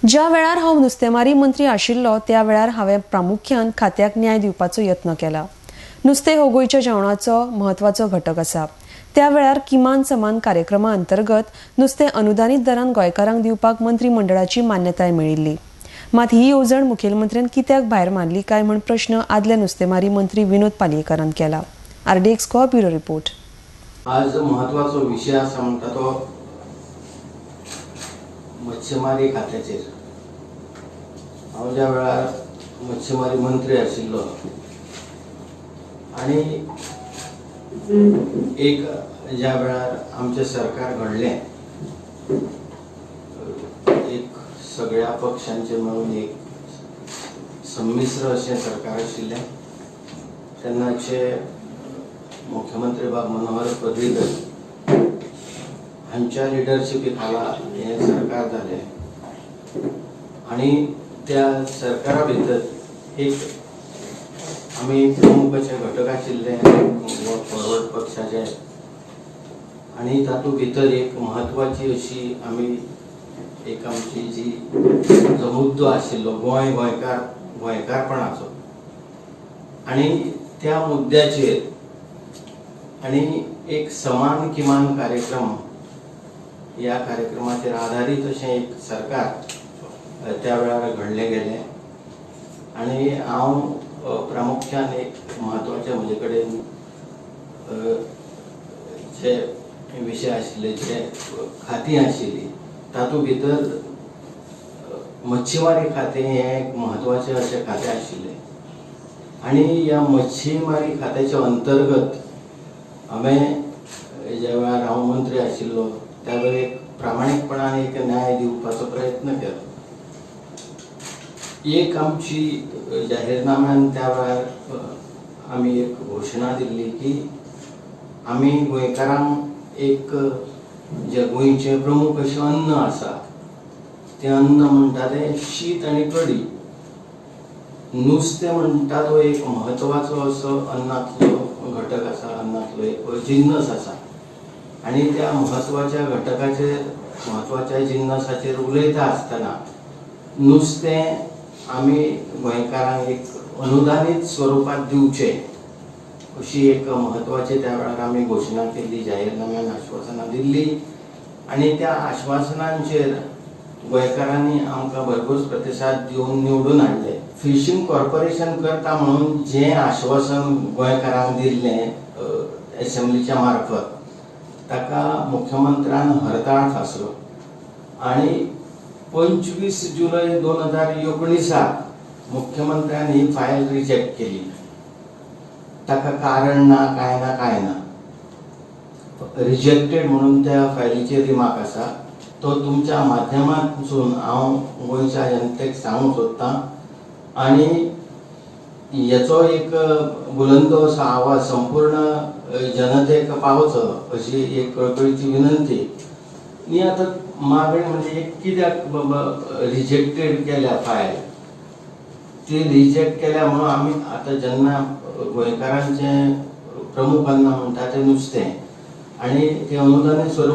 ज्या वेळार हांव नुस्तेमारी मंत्री आशिल्लो त्या वेळार हांवें प्रामुख्यान खात्याक न्याय दिवपाचो यत्न केला. नुस्तें हो गोंयच्या जेवणाचो म्हत्वाचो घटक आसा. त्या वेळार किमान समान कार्यक्रमा अंतर्गत नुस्तें अनुदानीत दरान गोंयकारांक दिवपाक मंत्रीमंडळाची मान्यताय मेळिल्ली. मात ही येवजण मुखेलमंत्र्यान कित्याक भायर मारली काय म्हण प्रश्न आदले नुस्तेमारी मंत्री विनोद पालयेकारान केला. RDX Goa bureau report. आज महत्वाचो विशय आसा म्हणटा तो मत्स्यमारी खात्याचेर. हांव ज्या वेळार मत्स्यमारी मंत्री आशिल्लो आनी एक ज्या वेळार आमचें सरकार घडलें, एक सगळ्या पक्षांचें मेळून एक संमिश्र अशें सरकार आशिल्लें, तेन्नाचे मुख्यमंत्री बाब मनोहर पर्रीकर हांच्या लिडरशिपी खाला हें सरकार जालें आनी त्या सरकारा भितर एक आमी प्रमुख अशे घटक आशिल्ले फॉरवर्ड पक्षाचे आनी तातूंत भितर एक म्हत्वाची अशी आमी एक आमची जी जो मुद्दो आशिल्लो गोंय गोंयकार गोंयकारपणाचो आनी त्या मुद्द्याचेर आनी एक समान किमान कार्यक्रम ह्या कार्यक्रमाचेर आधारीत अशें एक सरकार त्या वेळार घडलें गेलें. आनी हांव प्रामुख्यान एक म्हत्वाचे म्हजे कडेन जे विशय आशिल्ले, जे खातीं आशिल्लीं तातूंत भितर मच्छीमारी खातें हें एक म्हत्वाचें अशें खातें आशिल्लें आनी ह्या मच्छीमारी खात्याच्या अंतर्गत हांवें ज्या वेळार हांव मंत्री आशिल्लो त्या वेळार एक प्रामाणीकपणान एक न्याय दिवपाचो प्रयत्न केलो. एक आमची जाहीरनाम्यान त्या वेळार आमी एक घोशणा दिल्ली की आमी गोंयकारांक एक जे गोंयचें प्रमुख अशें अन्न आसा तें अन्न म्हणटा तें शीत आनी कडी. नुस्तें म्हणटा तो एक म्हत्वाचो असो अन्नांतलो घटक आसा, अन्नांतलो एक जिन्नस आसा आनी त्या म्हत्वाच्या घटकाचेर म्हत्वाच्या जिन्नसाचेर उलयता आसतना नुस्तें आमी गोंयकारांक एक अनुदानीत स्वरुपांत दिवचें अशी एक म्हत्वाची त्या वेळार आमी घोशणा केल्ली, जाहीरनाम्यान आश्वासनां दिल्ली आनी त्या आश्वासनांचेर गोंयकारांनी आमकां भरपूर प्रतिसाद दिवन निवडून हाडले. फिशींग कॉर्पोरेशन करता म्हणून जें आश्वासन गोंयकारांक दिल्लें एसेंब्लीच्या मार्फत ताका मुख्यमंत्र्यान हरताळ फासलो आनी 25 जुलय 2019 मुख्यमंत्र्यान ही फायल रिजेक्ट केली. ताका कारण ना, काय ना, काय ना, रिजेक्टेड म्हणून त्या फायलीचेर रिमार्क आसा. तो तुमच्या माध्यमांतसून हांव गोंयच्या जनतेक सांगूंक सोदतां आनी हेचो एक बुलंद असो आवाज संपूर्ण जनतेक पावचो अशी एक कळकळीची विनंती. आनी आतां मागणी म्हणजे एक कित्याक रिजेक्टेड केल्या फायल, ती रिजेक्ट केल्या म्हणून आमी आतां जेन्ना गोंयकारांचें प्रमुख अन्न म्हणटा तें नुस्तें आनी तें अनुदानीत स्वरूप